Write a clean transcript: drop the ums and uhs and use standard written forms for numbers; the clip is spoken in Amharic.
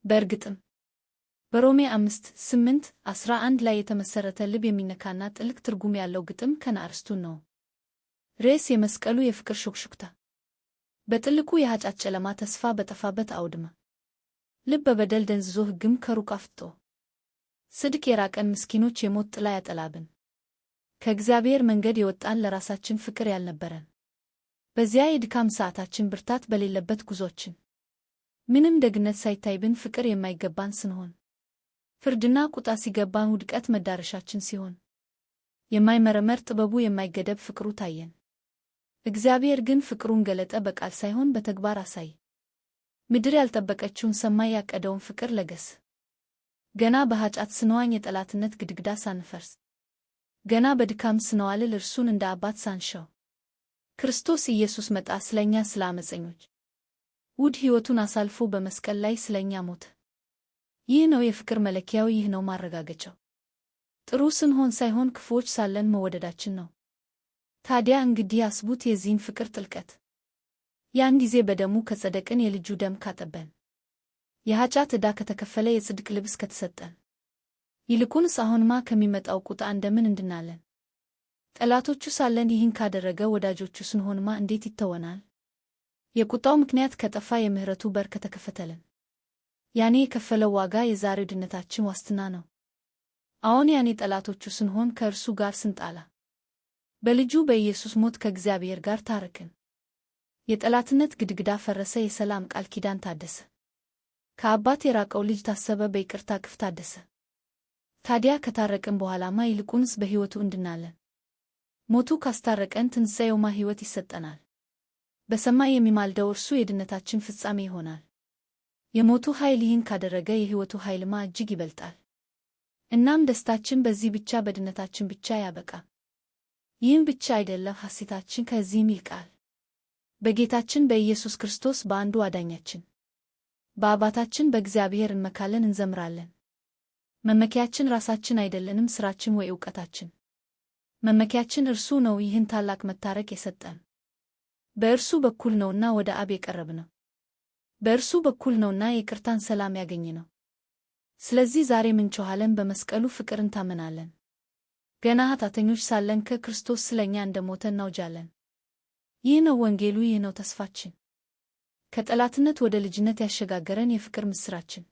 በእርግጥም በሮሜ 5፣ 8፣ 11 ላይ የተመሠረተ ልብ የሚነካና ጥልቅ ትርጉም ያለው ግጥም ከነአርእስቱ ነው። ርዕስ የመስቀሉ የፍቅር ሹክሹክታ። በጥልቁ የኃጢአት ጨለማ ተስፋ በጠፋበት አውድማ ልብ በበደል ደንዝዞ ሕግም ከሩቅ አፍጥጦ ጽድቅ የራቀን ምስኪኖች የሞት ጥላ ያጠላብን ከእግዚአብሔር መንገድ የወጣን ለራሳችን ፍቅር ያልነበረን በዚያ የድካም ሰዓታችን ብርታት በሌለበት ጉዞአችን ምንም ደግነት ሳይታይብን ፍቅር የማይገባን ስንሆን ፍርድና ቁጣ ሲገባን ውድቀት መዳረሻችን ሲሆን የማይመረመር ጥበቡ የማይገደብ ፍቅሩ ታየን። እግዚአብሔር ግን ፍቅሩን ገለጠ፣ በቃል ሳይሆን በተግባር አሳየ። ምድር ያልጠበቀችውን ሰማይ ያቀደውን ፍቅር ለገሰ። ገና በኃጢአት ስንዋኝ የጠላትነት ግድግዳ ሳንፈርስ ገና በድካም ስንዋልል እርሱን እንደ አባት ሳንሻው ክርስቶስ ኢየሱስ መጣ ስለኛ ስለ ዓመፀኞች። ውድ ሕይወቱን አሳልፎ በመስቀል ላይ ስለኛ ሞተ። ይህ ነው የፍቅር መለኪያው፣ ይህ ነው ማረጋገጫው። ጥሩ ስንሆን ሳይሆን ክፉዎች ሳለን መወደዳችን ነው። ታዲያ እንግዲህ አስቡት የዚህን ፍቅር ጥልቀት። ያን ጊዜ በደሙ ከጸደቅን፣ የልጁ ደም ካጠበን፣ የኃጢአት ዕዳ ከተከፈለ፣ የጽድቅ ልብስ ከተሰጠን፣ ይልቁንስ አሁንማ ከሚመጣው ቁጣ እንደምን እንድናለን? ጠላቶቹ ሳለን ይህን ካደረገ ወዳጆቹ ስንሆንማ እንዴት ይተወናል? የቁጣው ምክንያት ከጠፋ፣ የምሕረቱ በር ከተከፈተልን፣ ያኔ የከፈለው ዋጋ የዛሬው ድነታችን ዋስትና ነው። አዎን ያኔ ጠላቶቹ ስንሆን ከእርሱ ጋር ስንጣላ፣ በልጁ በኢየሱስ ሞት ከእግዚአብሔር ጋር ታረቅን። የጠላትነት ግድግዳ ፈረሰ፣ የሰላም ቃል ኪዳን ታደሰ። ከአባት የራቀው ልጅ ታሰበ፣ በይቅርታ እቅፍ ታደሰ። ታዲያ ከታረቅን በኋላማ ይልቁንስ በሕይወቱ እንድናለን። ሞቱ ካስታረቀን ትንሣኤውማ ሕይወት ይሰጠናል። በሰማይ የሚማልደው እርሱ የድነታችን ፍጻሜ ይሆናል። የሞቱ ኃይል ይህን ካደረገ የሕይወቱ ኃይልማ እጅግ ይበልጣል። እናም ደስታችን በዚህ ብቻ በድነታችን ብቻ ያበቃ። ይህም ብቻ አይደለም፣ ሐሴታችን ከዚህም ይልቃል። በጌታችን በኢየሱስ ክርስቶስ በአንዱ አዳኛችን በአባታችን በእግዚአብሔር እንመካለን፣ እንዘምራለን። መመኪያችን ራሳችን አይደለንም፣ ሥራችን ወይ ዕውቀታችን። መመኪያችን እርሱ ነው፣ ይህን ታላቅ መታረቅ የሰጠን። በእርሱ በኩል ነውና ወደ አብ የቀረብነው። በእርሱ በኩል ነውና የይቅርታን ሰላም ያገኘነው። ስለዚህ ዛሬም እንጮኻለን፣ በመስቀሉ ፍቅር እንታመናለን። ገና ኃጢአተኞች ሳለን ከክርስቶስ ስለኛ እንደሞተ እናውጃለን። ይህ ነው ወንጌሉ፣ ይህ ነው ተስፋችን። ከጠላትነት ወደ ልጅነት ያሸጋገረን የፍቅር ምስራችን።